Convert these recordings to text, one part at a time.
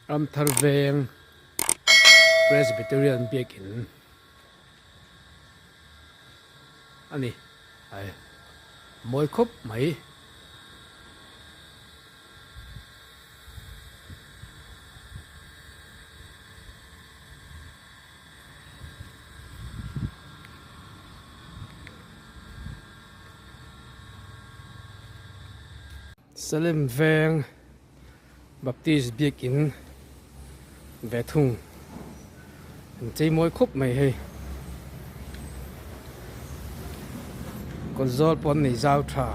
Ramthar veng Presbyterian biakin a ni ai mawi khawp mai. Salem veng Baptist biakin ve thung an chei mawi khawp mai hei kawt zawl pawh an nei zau tha.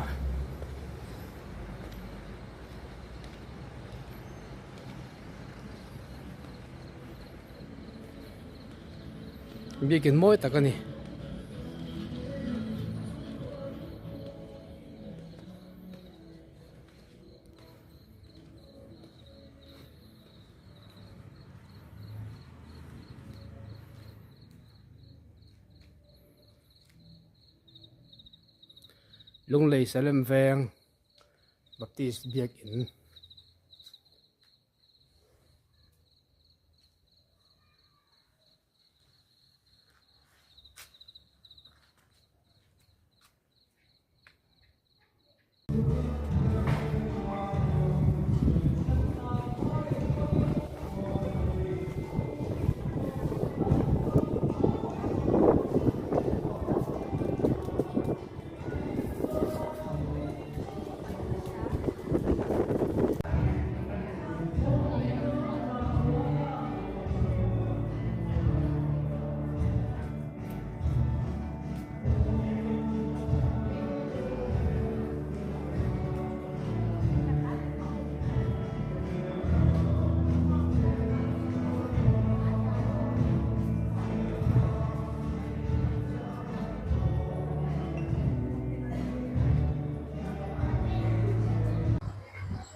Biakin mawi tak a ni. Lunglei Salem veng Baptist biakin.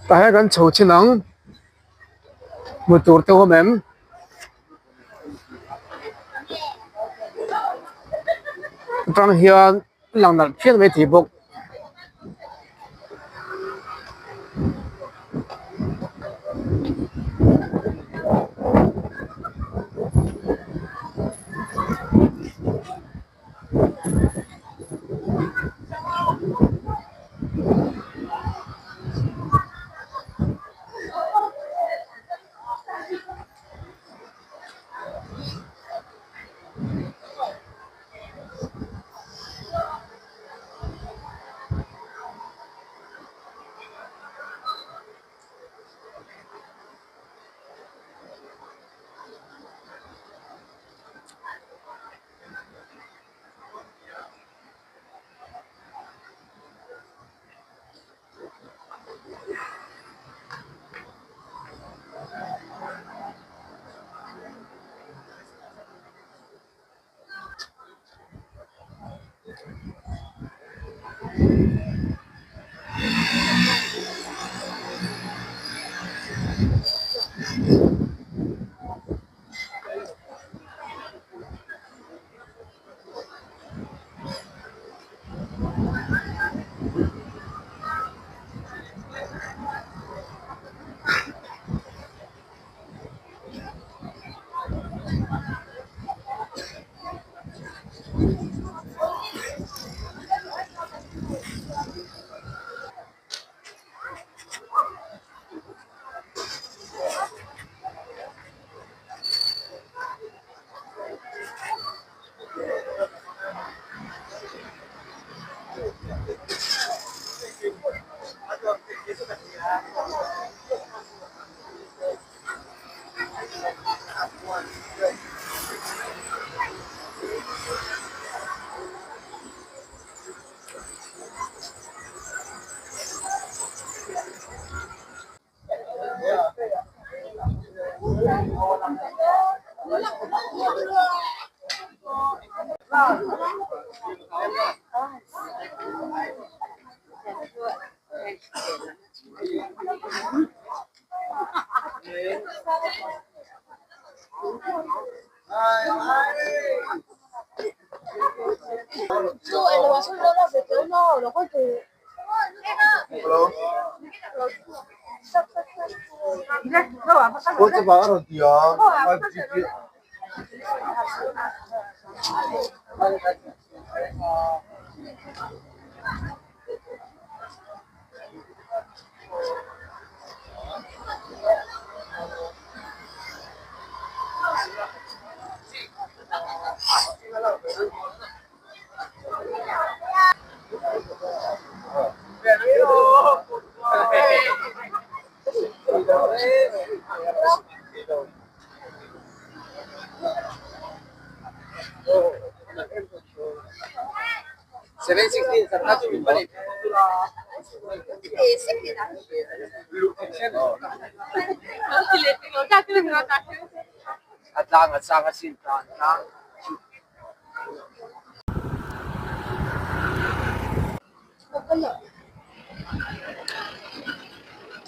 Tah hian kan chho chin ang hmu tur te awm em? Atang hian lang nalh phian mai thei bawk.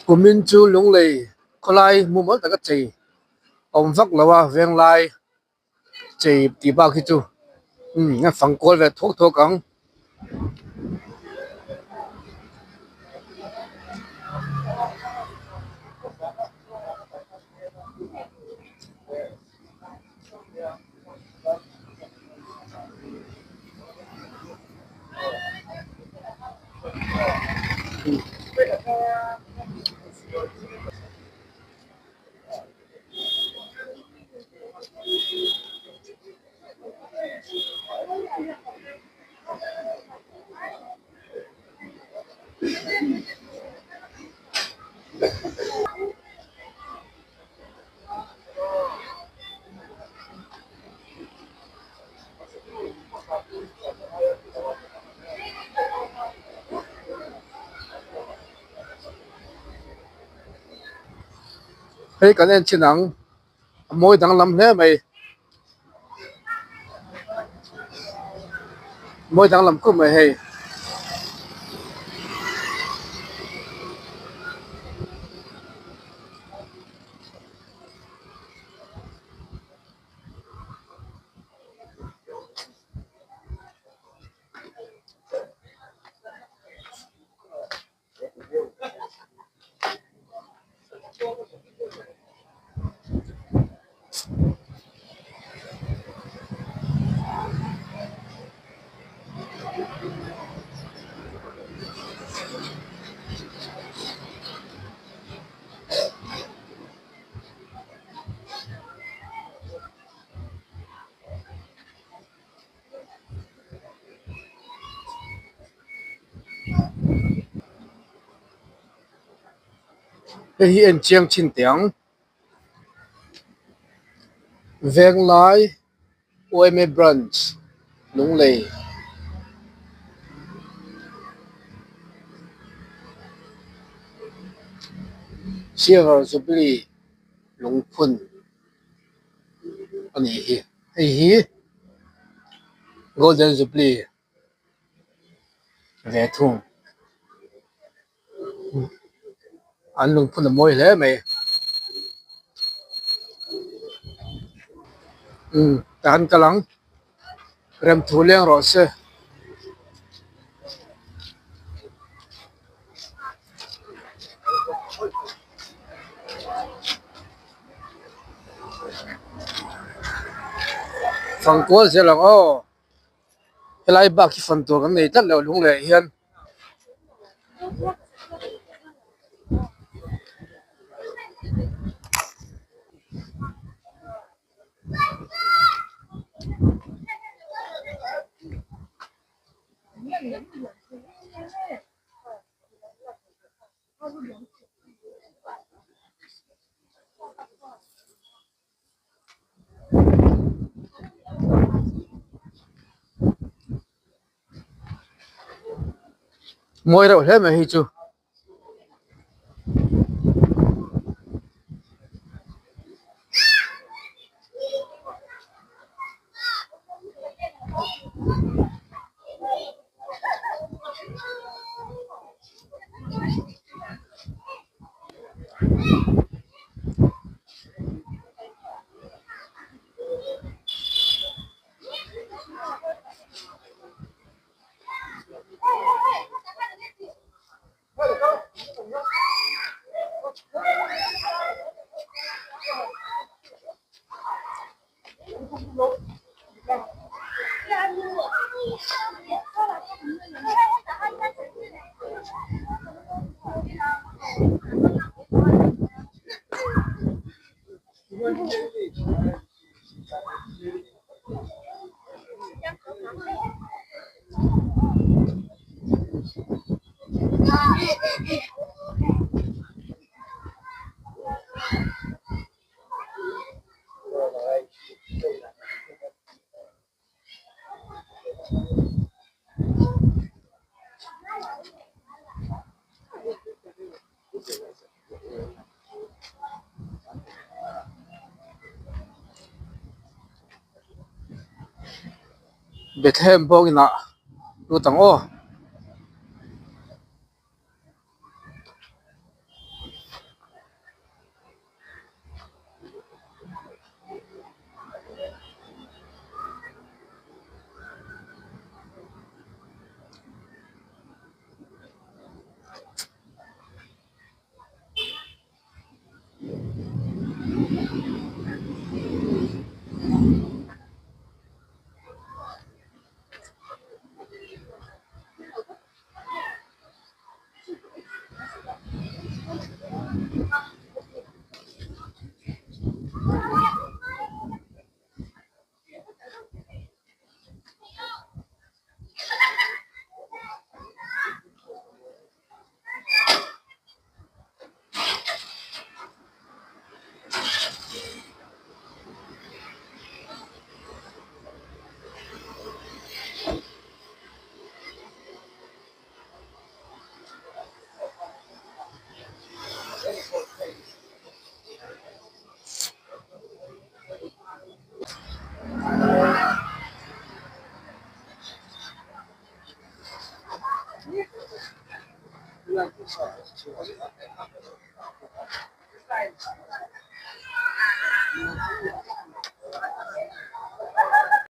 Kumin chu Lunglei khawlai mumal taka chei awm vak lo a venglai chei tih bak hi chu umm a fang kual ve thawk thawk ang. Hei kan en chin ang a mawi danglam hle mai mawi danglam khawp mai hei. Hei hi en chiang chin teh ang Venglai yma branch Lunglei Silver Jubilee lungphun a nih hi hei hi Golden Jubilee ve thung an lungphun a mawi hle mai umm tah an kal ang remthu leng rawh se. Fangkual zel ang aw helai bak hi fan tur kan nei tlat lo lung leh hian. Mawi reuh hle mai hi chu. Bethlehem pawh inah lut ang aw.